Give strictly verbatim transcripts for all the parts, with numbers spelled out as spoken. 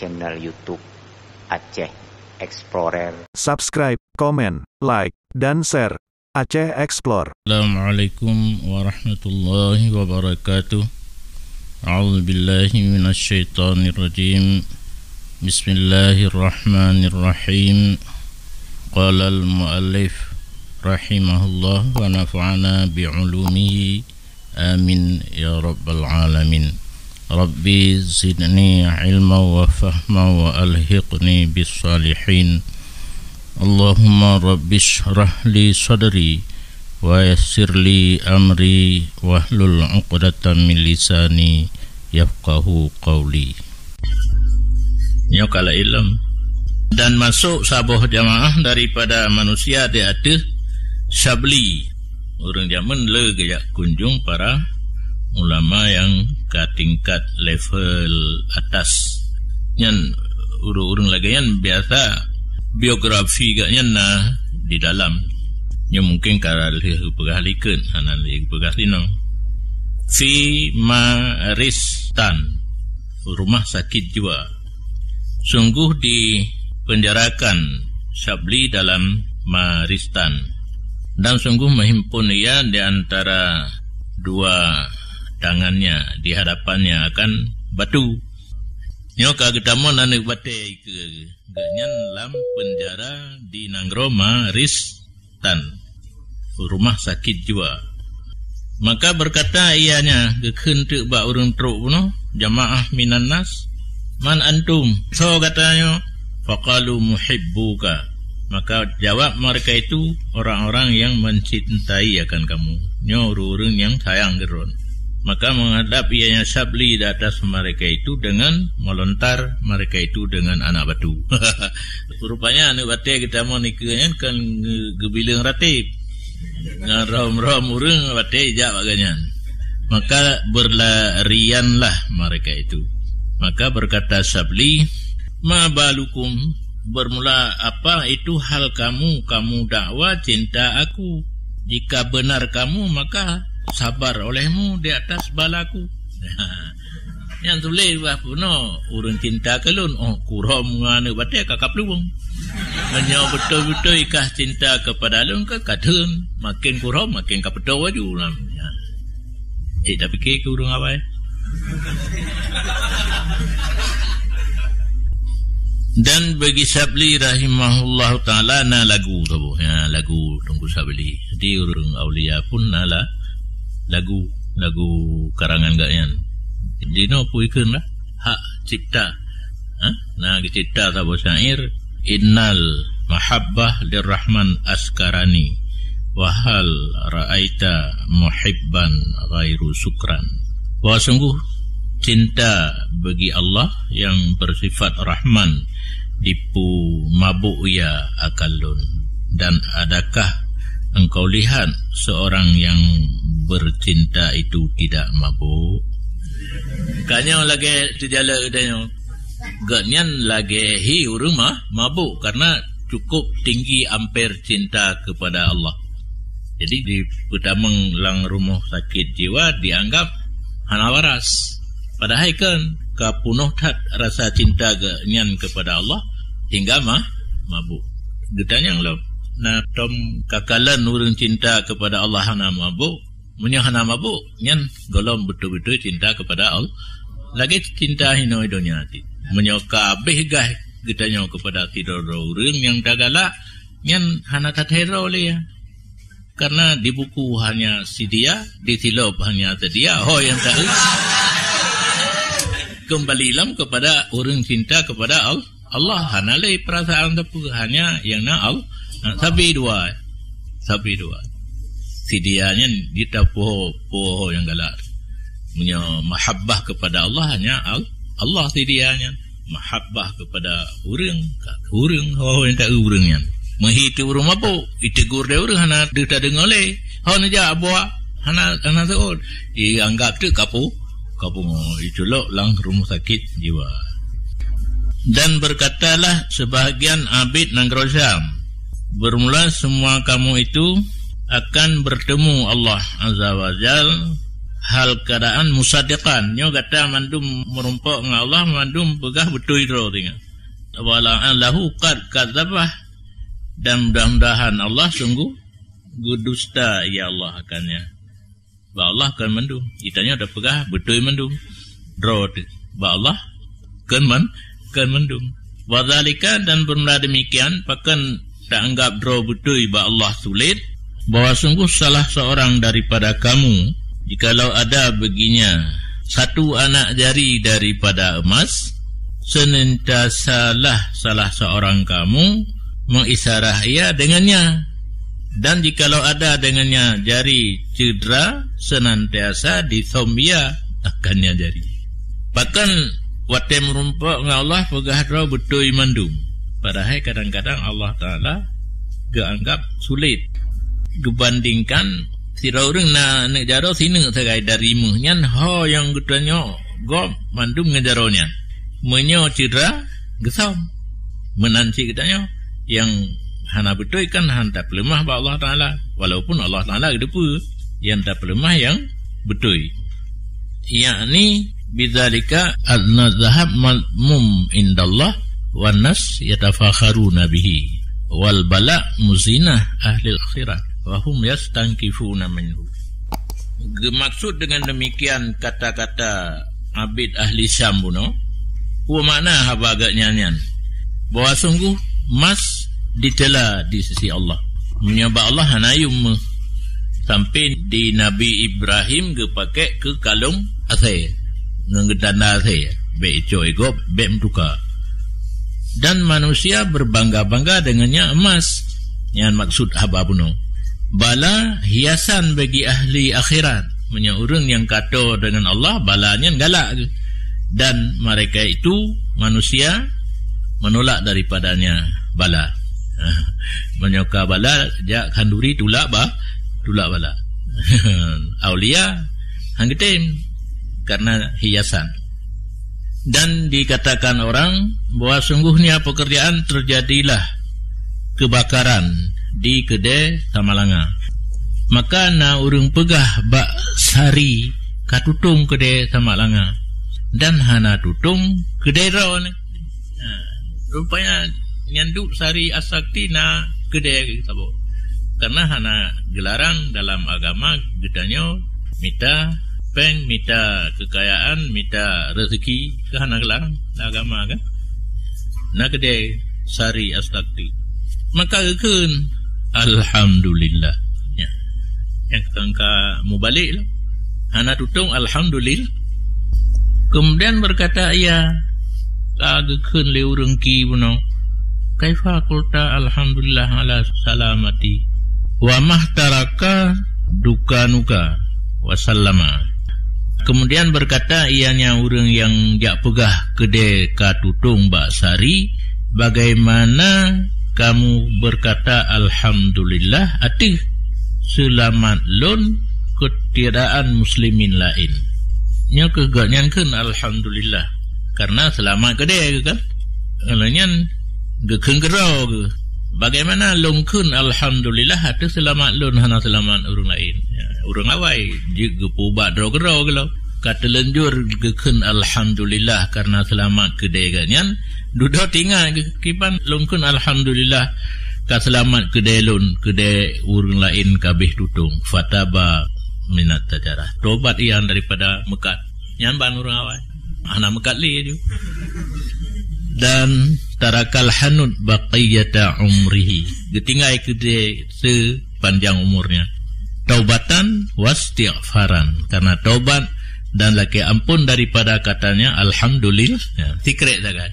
channel YouTube Aceh Explorer. Subscribe, komen, like, dan share Aceh Explore. Assalamualaikum warahmatullahi wabarakatuh. A'udzubillahi minasyaitonirrajim. Bismillahirrahmanirrahim. Qalal muallif rahimahullah wa nafa'ana bi'ulumihi. Amin ya rabbal alamin. Rabbi zidni ilma wa fahma wa alhiqni bis salihin. Allahumma rabbi shrah li sadri wa yassir li amri wahlul uqdatam min lisani yafqahu qawli. Nyoe kala ilom. Dan masôk saboh jamaah daripada manusia di ateueh Syabli. Ureuëng jameun le geujak kunjong para ulama nyang ka tingkat level atas. Nyan ureuëng-ureuëng lagée nyan biasa biografi geuh nyan na di dalam. Nyoe mungkin ka lheueh geupeugah likot, hana lé geupeugah sinoe. Fi Maristan, rumah sakit jiwa. Sungguh dipenjarakan Syabli dalam Maristan, dan sungguh menghimpun ia di antara dua tangannya, di hadapannya akan batu. Nyoe ka geutamong aneuëk batée ikeue geuhnyan lam peunjara di nanggroe Maris tan, rumah sakit jiwa. Maka berkata ianya geukheun teuk bak ureuëng trok bunoe, jamaah minan nas, "Man antum? Soe gata nyoe?" Faqalu, "Muhibbuka." Maka jawab mereka itu, "Orang-orang yang mencintai akan kamu." Nyoe ureuëng-ureuëng nyang sayang keu droen. Maka menghadap ianya Syabli di atas mereka itu dengan melontar mereka itu dengan anak batu. Rupanya aneuëk batée geutamong ikeue nyan kon geu-, geubileueng rateb. Ngon rom-rom ureuëng batée jak bak geuhnyan. Maka berlarianlah mereka itu. Maka berkata Syabli, "Ma balukum? Bermula apa itu hal kamu, kamu dakwa cinta aku? Jika benar kamu, maka sabar olehmu di atas balaku." Nyang tuléh bak bunoe, "Ureuëng cinta keu lôn." Oh, kurom ngon aneuëk batée ka kaplueng. Meunyoe beutôi-beutôi kah cinta keupada lôn, ka kateun. Makin kurom, makin kapeutô laju lam. Ya. Cit tapike keu ureuëng awai. Dan bagi Syabli rahimahullahu taala na lagu saboh. Ya, lagu Teungku Syabli. Di ureuëng aulia pun na la-, lagu, lagu karangan geuhnyan. Dinoe peue ikheun lah, hak cipta. Ha? Na geucipta saboh syair, "Innal mahabbah lirrahman askarani, wa hal ra'aita muhibban ghairu sukran." Bahwa sungguh cinta bagi Allah yang bersifat Rahman dipeumabuk ia akan lôn. Dan adakah engkau lihat seorang yang bercinta itu tidak mabuk? Ka nyoe lagée teujalak geutanyoe. Geuhnyan lagée hi ureuëng ma-, mabuk karena cukup tinggi amper cinta kepada Allah. Jadi, dipeutamong lam rumoh sakét jiwa dianggap hana waras. Padahai kan ka peunoh that rasa cinta geuhnyan kepada Allah hingga ma-, mabuk. Geutanyong lom, na tom kakalon ureuëng cinta kepada Allah hana mabuk? Meunyoe hana mabuk, nyan gohlom beutôi-beutôi cinta kepada Allah. Lagée cinta hinoe donya cit. Meunyoe ka habéh gaih geutanyoe kepada sidroe-droe ureuëng nyang tagalak, nyan hana tathero lé. Karena di buku hanya si dia, di silop hanya si dia, ho nyang taeu. Kembali lom kepada ureuëng cinta kepada Al-, Allah. Hana lé perasaan sapeue, hanya nyang na Al-, na sabe dua. Sabe dua. Si dia nyan jiteupeue ho nyang galak. Meunyoe mahabbah kepada Allah, hanya Al-, Allah si dia nyan. Mahabbah kepada ureuëng, ka ureuëng, ho nyang taeu ureuëng nyan. Meuhi teu ureuëng mabuk, itegur lé ureuëng hana deuh tadeungoe lé. Ho neujak buah, hana, hana seuôt. Ianggap teuk kapu-, kapungo, iculok lam rumah sakit jiwa. Dan berkatalah sebahagian abid nanggroe Syam, "Bermula semua kamu itu akan bertemu Allah Azza wa Jal hal keadaan musaddiqan. Nyoe gata mandum meurumpok ngon Allah, mandum peugah beutôi droe singoh. Wa la'allahu qad kadzdzabah, dan mudah-mudahan Allah sungguh geudusta, ya Allah, akannya. Bak Allah kon mandum. Geutanyoe tapeugah beutôi mandum. Droe teuh. Bak Allah kon man-, kon mandum. Wa dzalika, dan beurmula demikian, pakon taanggap droe beutôi bak Allah sulet, bahwa sungguh salah seorang daripada kamu, jikalau ada baginya satu anak jari daripada emas, senantiasalah salah seorang kamu mengisyarah ia dengannya. Dan jikalau ada dengannya jari cedera, senantiasa disom ia akannya jari. Pakon watée meurumpok ngon Allah peugah droe beutôi mandum. Padahai kadang-kadang Allah Taala geuanggap sulet geubandingkan sidroe ureuëng na aneuk jaroe sineuk sagai dari méuh nyan, ho nyang geutanyoe gob mandum ngon jaroe nyan. Meunyoe cedera, geusom. Meunan cit geutanyoe, nyang hana beutôi kan hana tapeuleumah bak Allah Taala, walaupun Allah Taala geuteupeue nyang tapeuleumah nyang beutôi. Yakni bidzalika anna dzahab madhmum indallah wan nas yatafakharuna bihi wal bala muzinah ahlil akhirah wa hum yastankifuna minhu. Geumaksud dengan demikian kata-kata Abid ahli Syam bunoe, peue makna haba geuh nyan nyan? Bahwa sungguh mas ditela di sisi Allah. Meunyoe bak Allah hana yum meuh. Sampai di Nabi Ibrahim geupakék keu kalong asée, ngon geutanda asée, bék icok igob, bék meutuka. Dan manusia berbangga-bangga dengannya emas. Nyan maksud haba bunoe. Bala hiasan bagi ahli akhirat. Meunyoe ureuëng nyang kato deungon Allah, bala nyan galak geuh. Dan mereka itu, manusia, menolak daripadanya bala. Meunyoe ka bala, jak khanduri tulak ba-, tulak bala. Aulia, han geutem, karena hiasan. Dan dikatakan orang bahwa sungguhnya pekerjaan terjadilah kebakaran di keudée Samalanga. Maka na ureuëng peugah bak Sari ka tutong keudée Samalanga dan hana tutong keudée droeneuh. Ha, rupanya nyan duek Sari Asakti na keudée saboh. Karena hana geularang dalam agama geutanyoe mita péng, mita keukayaan, mita rezeki, ka hana geularang lam agama kan. Na keudée Sari Asakti. Maka geukheun, "Alhamdulillah." Ya. Nyang ka mubalek lah. Hana tutong, "Alhamdulillah." Kemudian berkata ia, ka geukheun lé ureuëng ki bunoe, "Kaifa qulta alhamdulillah ala salamati? Wa mahtaraka dukanuka wa sallama." Kemudian berkata ianya ureuëng nyang jak peugah keudée ka tutong bak Sari, "Bagaimana kamu berkata alhamdulillah ateueh seulamat lôn keutiadaan muslimin laén?" Nyoe keuh gobnyan kheun alhamdulillah, karena seulamat keudée geuh kan. Lheueh nyan geukheun keudroe geuh, "Bagaimana lôn kheun alhamdulillah ateueh seulamat lôn hana seulamat ureuëng laén?" Ya, ureuëng awai jeuet geupeuubat droe keudroe geuh lom. Ka teulanjur geukheun alhamdulillah karena seulamat keudée gobnyan. Dudoe teuingat geuh, "Kiban lôn kheun alhamdulillah ka seulamat keudée lôn, keudée ureuëng laén ka abéh tutong." Fataba minat tajarah. Tobat ia daripada meukat. Nyan ban ureuëng awai. Hana meukat lé ju. Dan tarakal hanut baqiyata umrihi. Geutinggai keudée seupanjang umurnya. Taubatan wastighfaran. Karena taubat dan lakée ampôn daripada katanya alhamdulillah. Ya, sikrek sagai.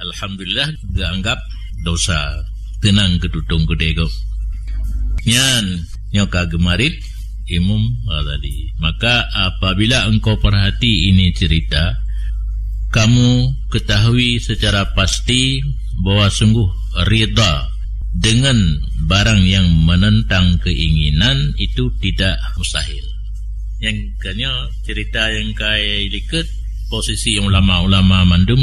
Alhamdulillah, geuanggap dosa. Teunang keu tutong keudée gob. Nyan, nyoe ka geumarit Imam Ghazali. Maka apabila engkau perhati ini cerita, kamu ketahui secara pasti bahwa sungguh ridha dengan barang yang menentang keinginan itu tidak mustahil. Nyang keu nyoe cerita nyang ka ilikot, posisi ulama-ulama mandum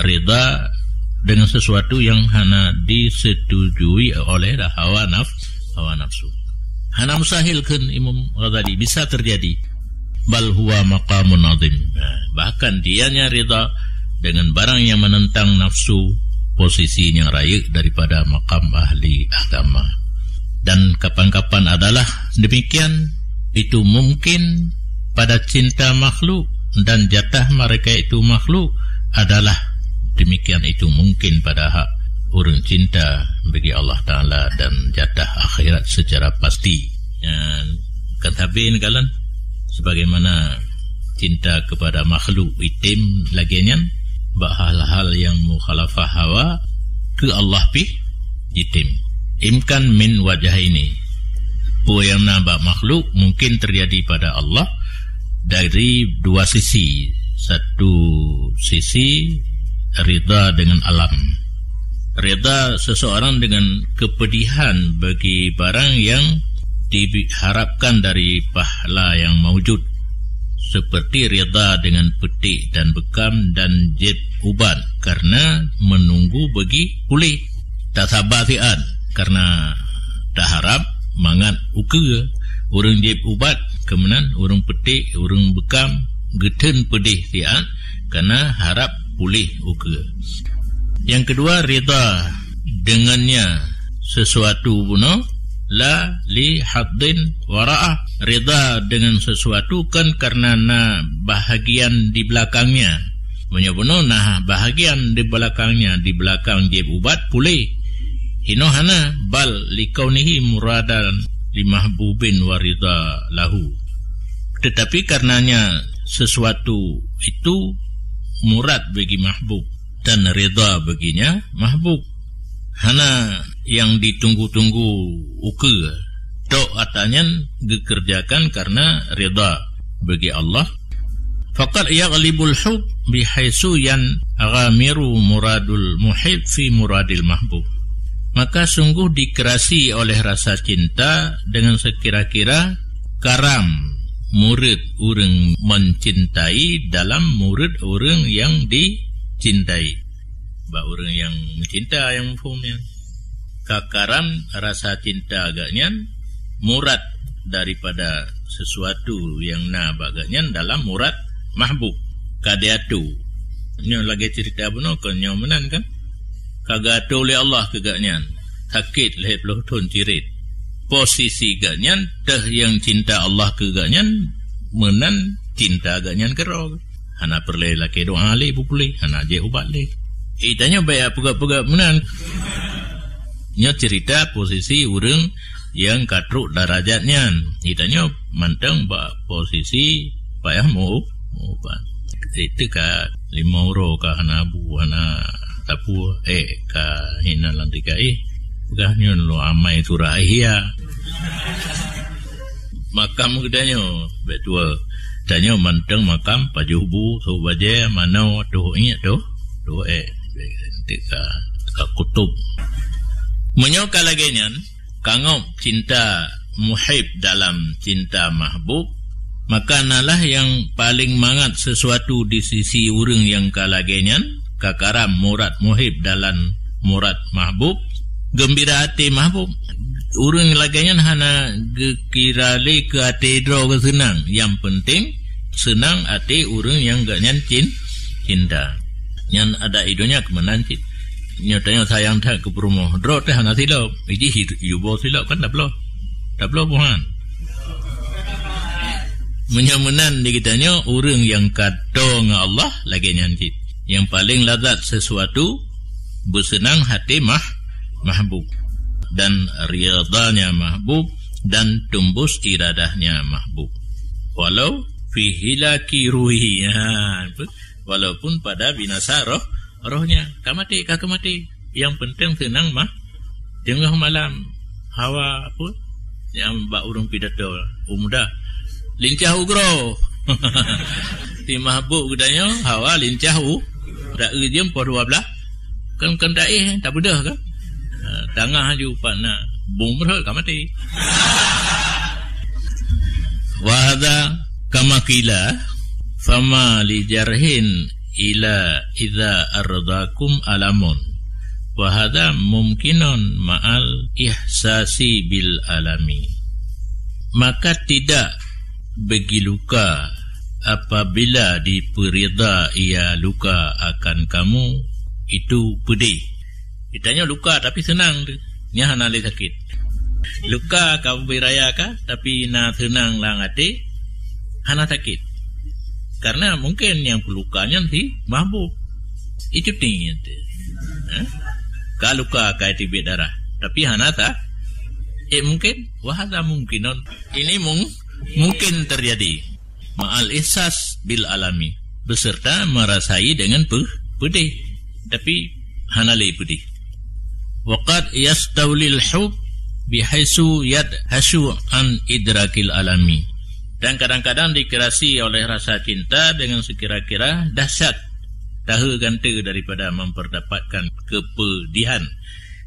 ridha dengan sesuatu yang hana disetujui oleh hawa naf-, hawa nafsu. Hana mustahil kheun Imam Ghazali, bisa terjadi. Bal huwa maqamun azim. Nah, bahkan dianya ridha dengan barang yang menentang nafsu, posisi yang rayeuk daripada makam ahli agama. Dan kapan-kapan adalah demikian, itu mungkin pada cinta makhluk dan jatah mereka itu makhluk adalah demikian itu mungkin pada hak ureuëng cinta bagi Allah Ta'ala dan jatah akhirat secara pasti. Dan kan sabe neukalon, sebagaimana cinta kepada makhluk item lagée nyan, bak hal-hal yang mukhalafah hawa keu Allah pih jitem. Imkan min wajah ini. Peue nyang na bak makhluk mungkin terjadi pada Allah dari dua sisi. Satu sisi ridha dengan alam. Ridha seseorang dengan kepedihan bagi barang yang diharapkan dari pahala yang maujud, seperti ridha dengan peutik dan bekam dan jeb ubat karena menunggu bagi pulih. Tasaba siat karena taharap mangat ukeue. Ureuëng jeb ubat keumenan, ureuëng peutik, ureuëng bekam geutheun peudeh siat karena harap pulih ukeue. Yang kedua, ridha dengannya sesuatu bunoe, la li haddin wara'ah. Ridha dengan sesuatu kan karena na bahagian di belakangnya. Meunyoe bunoe na bahagian di belakangnya, di belakang jeb ubat pulih. Hinoe hana, bal likaunihi muradan li mahbubin wa ridha lahu. Tetapi karenanya sesuatu itu murad bagi mahbub dan ridha baginya mahbub. Hana yang ditunggu-tunggu ukeue. Tok atanyan geukeureujakan karena ridha bagi Allah. Faqad yaghlibul hub bihaitsu yanghamiru muradul muhib fi muradil mahbub. Maka sungguh dikerasi oleh rasa cinta dengan sekira-kira karam murid ureuëng mencintai dalam murid ureuëng yang dicintai. Bak ureuëng nyang meucinta nyang muphom nyan. Ka karam rasa cinta geuh nyan murad daripada sesuatu nyang na bak geuh nyan dalam murad mahbub. Ka diato. Nyoe lagée cerita bunoe kon nyoe meunan kan? Ka geuato lé Allah keu geuh nyan. Sakét lhée ploh thon cirét. Posisi geuh nyan teuh nyang cinta Allah keu geuh nyan meunan cinta geuh nyan keudroe. Hana peureulée lakée doá lé beupuléh, hana jeuet ubat lé. Eh, tanyoe baya peugah-peugah meunan. Nyoe cerita posisi ureuëng nyang ka trok darajat nyan. Eh, tanyoe mantong bak posisi payah meu-, meuubat. Itu ka lima uroe ka hana bu, hana sapeue, eh, ka hina lam tika, eh. Peugah nyoe lôn amai surah Ihya. Makam geutanyoe bék tuwoe. Tanyoe mantong makam pajoh bu, sôk bajée, manoe, toh iék, toh, toh ék. Bék ka, ka kutub. Meunyoe ka lagée nyan, ka ngok cinta muhib dalam cinta mahbub, maka nalah nyang paleng mangat sesuatu di sisi ureuëng nyang ka lagée nyan, ka karam murad muhib dalam murad mahbub, geumbira até mahbub. Ureuëng lagée nyan hana geukira lé keu até droe geuh seunang. Nyang peunteng, seunang até ureuëng nyang geuh nyan cin-, cinta. Nyan adat i donya keu meunan cit. Nyoe tanyoe sayang that keu peurumoh. Droe teuh hana silop. Iji hi-, yuboh silop kan tabloe. Tabloe buhan. Meunyoe meunan di geutanyoe, ureuëng nyang ka toe ngon Allah lagée nyan cit. Nyang paleng lazat sesuatu beuseunang haté mah-, mahbub dan ridhanya mahbub dan teumbus iradahnya mahbub. Walau fi hilaki ruhi. Ha, walaupun pada binasa roh, rohnya. Ka maté, ka keumaté. Nyang peunteng seunang mah, teungoh malam. Hawa apa? Nyang bak ureuëng pidato, u muda. Lincah u groe. Di mahbub geutanyoe, hawa lincah u. Dak jeuem poh dua belas. Kan, kan daéh, tak beudôh kan? Ha, tangah aju pat na. Bom rhot ka maté. Wa hadza kama qila, fama li jarhin ila idza ardakum alamun. Wa hadza mumkinun ma'al ihsasi bil alami. Maka tidak bagi luka apabila diperida ia luka akan kamu, itu pedih. Geutanyoe luka tapi seunang tu. Nyan hana lé sakét. Luka ka bubé raya ka, tapi na seunang lam até, hana sakét. Karena mungkin nyang peuluka nyan si mahbub. Itu tinggi tu. Ha? Ka luka ka teubiet darah, tapi hana sa-, eh, mungkin. Wa hadza mumkinun. Ini mung-, mungkin terjadi. Ma'al ihsas bil alami, beserta merasai dengan pe-, pedih, tapi hana lé pedih. Wa qad yastawlil hub bihaisu yadhashu an idrakil alami. Dan kadang-kadang dikirasi oleh rasa cinta dengan sekira-kira dahsyat, tahe gante daripada memperdapatkan kepedihan.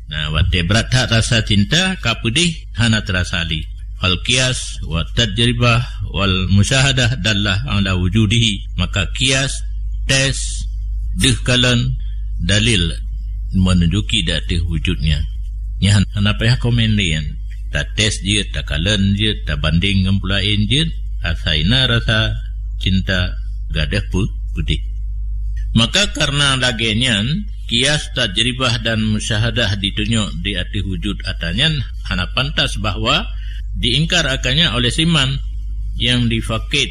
Nah, watée brat that rasa cinta, ka pedih hana terasa lé. Fal qiyas wa tajribah wal musyahadah dallah ala wujudihi. Maka qiyas, tes, deuh kalon, dalil menunjuki di ateueh wujudnya. Nyan hana payah komen laén. Tates jeuet, takalon jeuet, tabandeng ngon peulaén jeuet, asai na rasa cinta gadôh pe-, pedih. Maka karena lagée nyan, kias, tajribah dan musyahadah ditunyok di ateueh wujud ata nyan hana pantas bahwa diingkar akannya oleh siman yang difakét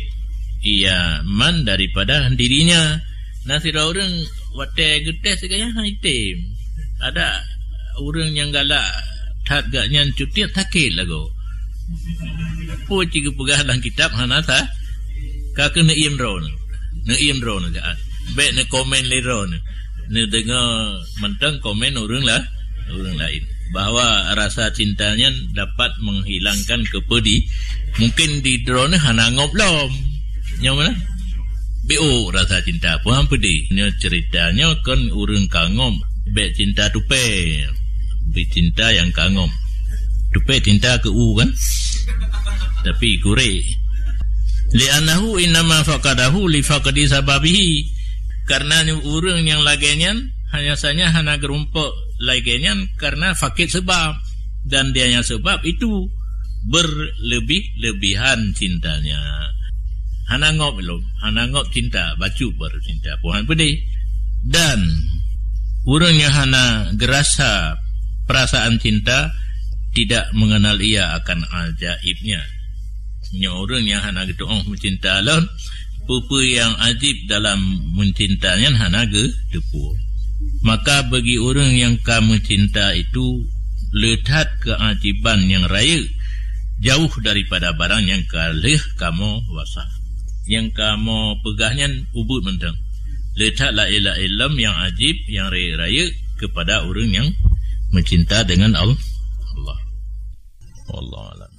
ia man daripada dirinya. Na sidroe ureuëng watée geutés gaya hana item. Ada ureuëng nyang galak that gak nyan cutiet sakét lagoe. Peue cit geupeugah lam kitab hana sa-, ka keuh neuiem droeneuh. Neuiem droeneuh ka. Bék neukomen lé droeneuh. Neudeungoe mantong komen ureuëng la-, ureuëng laén. Bahwa rasa cinta nyan dapat menghilangkan kepedi-, mungkin di droeneuh hana ngop lom. Nyang mana? Biuk rasa cinta, paham pedih. Nyoe cerita nyoe kon ureuëng kangom, bék cinta tupée. Beucinta nyang kangom. Tupée cinta keu u kan? Tapi kurek. Li'annahu innama faqadahu li faqdi sababihi. Karena ureuëng nyang lagée nyan, hanya saja hana geurumpok lagée nyan karena fakét sebab. Dan dia nyang sebab itu berlebih-lebihan cintanya. Hana ngop lom, hana ngop cinta, bacut baru cinta. Paham pedih. Dan ureuëng nyang hana geurasa perasaan cinta tidak mengenal ia akan ajaibnya. Nyoe ureuëng nyang hana geutuoh meucinta lom, peue-peue nyang ajib dalam meucinta nyan hana geuteupeue. Maka bagi ureuëng nyang ka meucinta itu le that keuajiban nyang rayeuk, jauh daripada barang nyang ka lheueh kamoe wasa. Nyang kamoe peugah nyan ubit mantong. Le that laén-laén lom nyang ajib, nyang rayeuk-rayeuk keupada ureuëng nyang meucinta deungon Al-, Allah. Wallahu a'lam.